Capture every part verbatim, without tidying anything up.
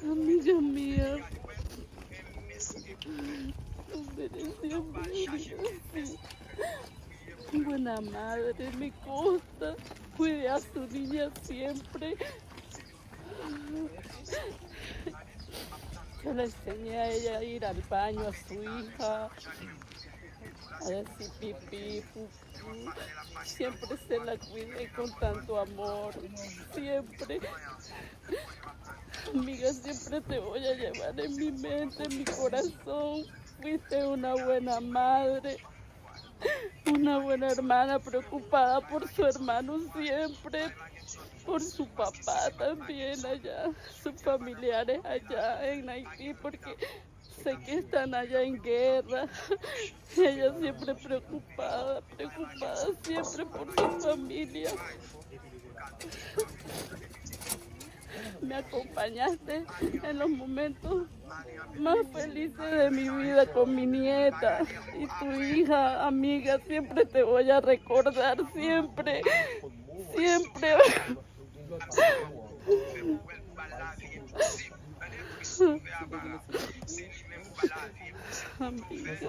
Amiga mía, tú eres siempre mi vida, sí. Buena madre, me consta, cuide a su niña siempre. Yo le enseñé a ella a ir al baño a su hija, a decir pipí, pupú. Siempre se la cuidé con tanto amor. Siempre. Amiga, siempre te voy a llevar en mi mente, en mi corazón. Fuiste una buena madre, una buena hermana preocupada por su hermano siempre, por su papá también allá, sus familiares allá en Haití, porque sé que están allá en guerra. Ella siempre preocupada, preocupada siempre por su familia. Me acompañaste en los momentos más felices de mi vida con mi nieta y tu hija, amiga. Siempre te voy a recordar, siempre, siempre. Amiga.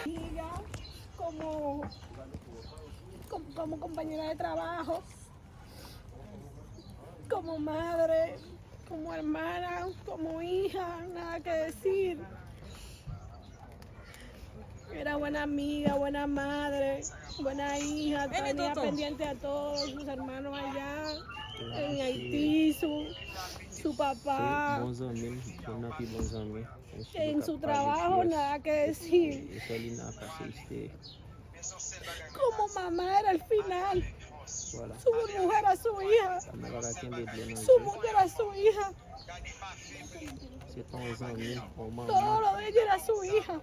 Amiga, como, como, como compañera de trabajo, como madre, como hermana, como hija, nada que decir. Era buena amiga, buena madre, buena hija, tenía pendiente a todos sus hermanos allá en Haití, su, su papá. Bon zanmi m, youn nan pi bon zanmi. En su trabajo, nada que decir. Como mamá era el final. Su burbuja era su hija. Su mundo era su hija. Todo lo de ella era su hija.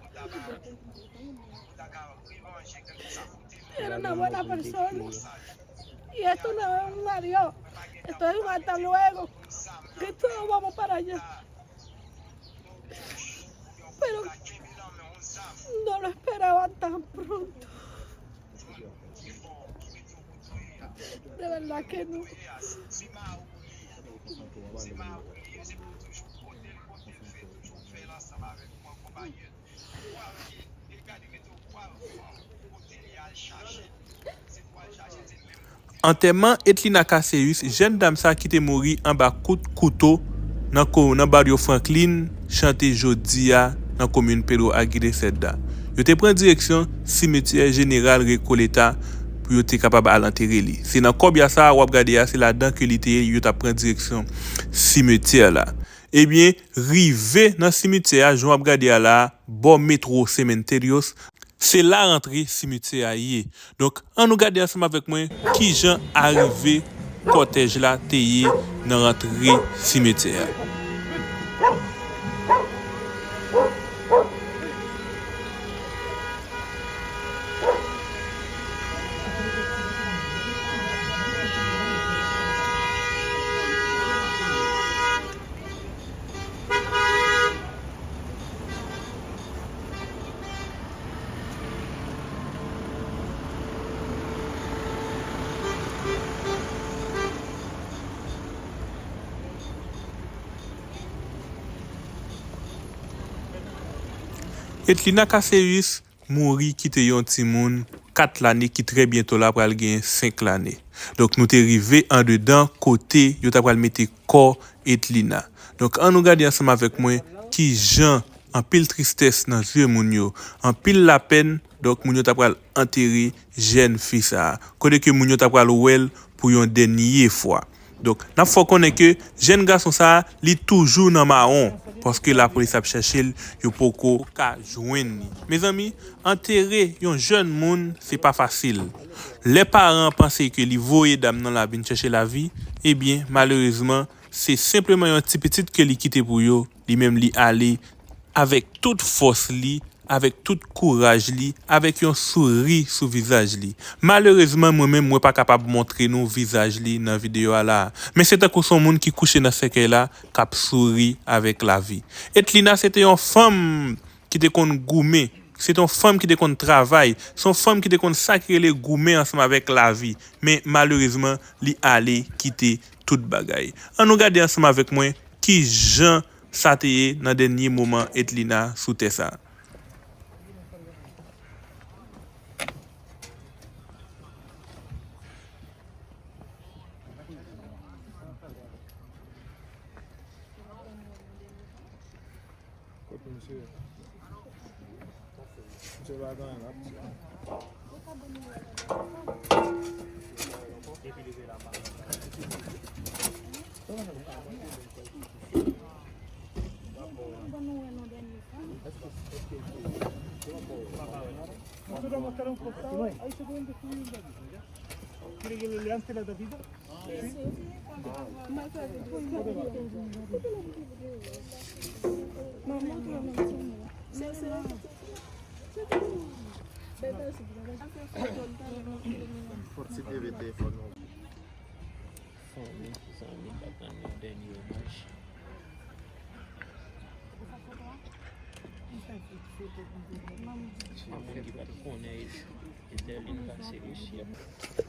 Era una buena persona. Y esto no es un adiós. Esto es un hasta luego. Que todos vamos para allá. Pero no lo esperaba tan pronto. De verdad que no. Antèman Etlina Casséus, jèn dam sa ki te mouri anba kout kouto nan ko-, nan Barrio Franklin, chante jodi a nan komin Pedro Aguirre Cerda. Yo te pran direksyon simetyè jeneral Recoleta pou yo te kapab al antere li. Se nan kòbya sa a w ap gade a, se ladan ke li te ye, yo t ap pran direksyon simetyè la. Ebyen, rive nan simetyè a, jan w ap gade a la a, bò metwo Cementerios, se la rantre simetyè a ye. Donk, ann nou gade ansanm avèk mwen kijan arive kòtèj la te ye nan rantre simetyè a. Etlina Casséus mouri kite yon timoun kat lane ki trè byento la pral gen senk lane. Donk, nou te rive andedan kote yo ta pral mete kò Etlina. Donk, ann nou gade ansanm avèk mwen kijan anpil tristès nan zye moun yo, anpil lapèn, donk, moun yo ta pral antere jèn fi sa a. Kote ke moun yo ta pral wè l pou yon dènye fwa. Donk, n ap fè w konnen ke jèn gason sa a, li toujou nan mawon, paske lapolis ap chèche l, yo poko ka jwenn li. Mezanmi, antere yon jèn moun, se pa fasil. Lè paran an panse ke li voye dam nan la vin chèche lavi, ebyen, malerezman, se senpleman yon ti pitit ke li kite pou yo, li menm li ale avèk tout fòs li avèk tout kouraj li, avèk yon souri sou vizaj li. Malerezman, mwen menm, mwen pa kapab montre nou vizaj li nan videyo a la a. Men se tankou se yon moun ki kouche nan sèkèy la, k ap souri avèk lavi. Etlina, se te yon fanm ki te konn goumen. Se te yon fanm ki te konn travay. Se yon fanm ki te konn sa ki rele goumen ansanm avèk lavi. Men malerezman, li ale kite tout bagay. Ann nou gade ansanm avèk mwen ki jan sa te ye nan dènye moman Etlina sou tè sa a. Kot misye ye? Misye pa gen anyen l ap di. Fò ti bebe telefòn nou. Fanmi, zanmi, k ap rann nou dènye omaj. Yon moun ki pa t konnen Eterlin pase isi a.